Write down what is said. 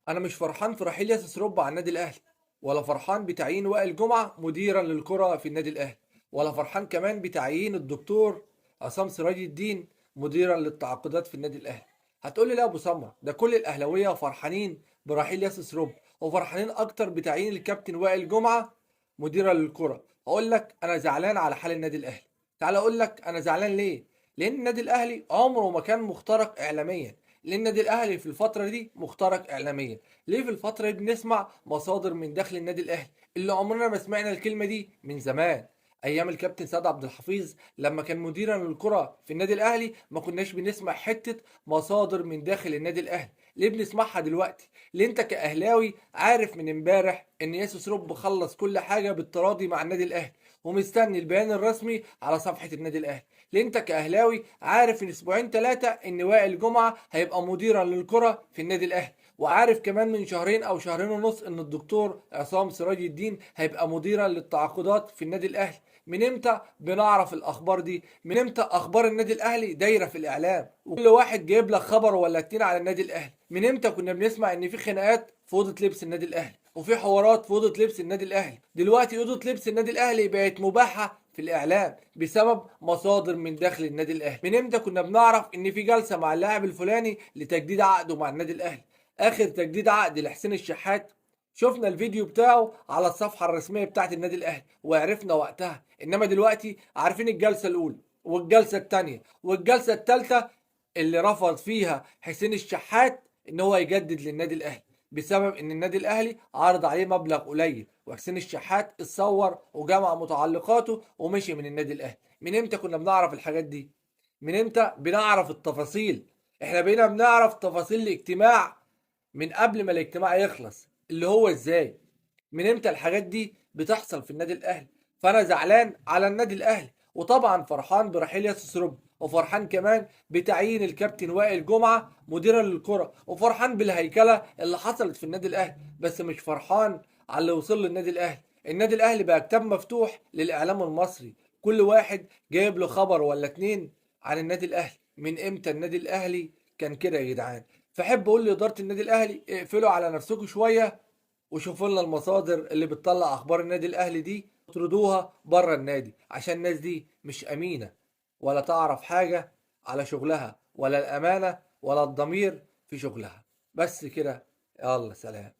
انا مش فرحان في رحيل ياسر سروب على النادي الاهلي، ولا فرحان بتعيين وائل جمعه مديرا للكرة في النادي الاهلي، ولا فرحان كمان بتعيين الدكتور عصام سراج الدين مديرا للتعاقدات في النادي الاهلي. هتقول لي لا يا ابو سمرة، ده كل الاهلاوية فرحانين برحيل ياسر سروب وفرحانين اكتر بتعيين الكابتن وائل جمعه مديرا للكرة. هقول لك انا زعلان على حال النادي الاهلي. تعال اقول لك انا زعلان ليه. لان النادي الاهلي عمره ما كان مخترق اعلاميا. لان النادي الاهلي في الفترة دي مخترق اعلاميا. ليه في الفترة دي بنسمع مصادر من داخل النادي الاهلي اللي عمرنا ما سمعنا الكلمة دي من زمان؟ ايام الكابتن سيد عبد الحفيظ لما كان مديرا للكرة في النادي الاهلي ما كناش بنسمع حتة مصادر من داخل النادي الاهلي. ليه بنسمعها دلوقتي؟ ليه انت كاهلاوي عارف من امبارح ان ياسر سروب خلص كل حاجة بالتراضي مع النادي الاهلي ومستني البيان الرسمي على صفحة النادي الاهلي؟ ليه انت كاهلاوي عارف من اسبوعين ثلاثة ان وائل جمعه هيبقى مديرا للكرة في النادي الاهلي، وعارف كمان من شهرين او شهرين ونص ان الدكتور عصام سراج الدين هيبقى مديرا للتعاقدات في النادي الاهلي؟ من امتى بنعرف الاخبار دي؟ من امتى اخبار النادي الاهلي دايرة في الاعلام وكل واحد جايب لك خبر ولا اتنين على النادي الاهلي؟ من امتى كنا بنسمع ان في خناقات في اوضة لبس النادي الاهلي وفي حوارات في اوضة لبس النادي الاهلي؟ دلوقتي اوضة لبس النادي الاهلي بقت مباحة في الاعلام بسبب مصادر من داخل النادي الاهلي. من امتى كنا بنعرف ان في جلسه مع اللاعب الفلاني لتجديد عقده مع النادي الاهلي؟ اخر تجديد عقد لحسين الشحات شفنا الفيديو بتاعه على الصفحة الرسمية بتاعت النادي الاهلي وعرفنا وقتها، انما دلوقتي عارفين الجلسة الاولى والجلسه الثانية والجلسه الثالثة اللي رفض فيها حسين الشحات ان هو يجدد للنادي الاهلي بسبب ان النادي الاهلي عرض عليه مبلغ قليل، وحسين الشحات اتصور وجمع متعلقاته ومشي من النادي الاهلي. من امتى كنا بنعرف الحاجات دي؟ من امتى بنعرف التفاصيل؟ احنا بقينا بنعرف تفاصيل الاجتماع من قبل ما الاجتماع يخلص، اللي هو ازاي؟ من امتى الحاجات دي بتحصل في النادي الاهلي؟ فانا زعلان على النادي الاهلي، وطبعا فرحان برحيل ياسر سروب، وفرحان كمان بتعيين الكابتن وائل جمعه مديرا للكرة، وفرحان بالهيكله اللي حصلت في النادي الاهلي، بس مش فرحان على اللي وصل للنادي الاهلي. النادي الاهلي بقى كتاب مفتوح للاعلام المصري، كل واحد جايب له خبر ولا اتنين عن النادي الاهلي. من امتى النادي الاهلي كان كده يا جدعان؟ فحب اقول لادارة النادي الاهلي اقفلوا على نفسكم شوية وشوفوا لنا المصادر اللي بتطلع اخبار النادي الاهلي دي، اطردوها بره النادي، عشان الناس دي مش امينه ولا تعرف حاجة على شغلها، ولا الامانة ولا الضمير في شغلها. بس كده، يلا سلام.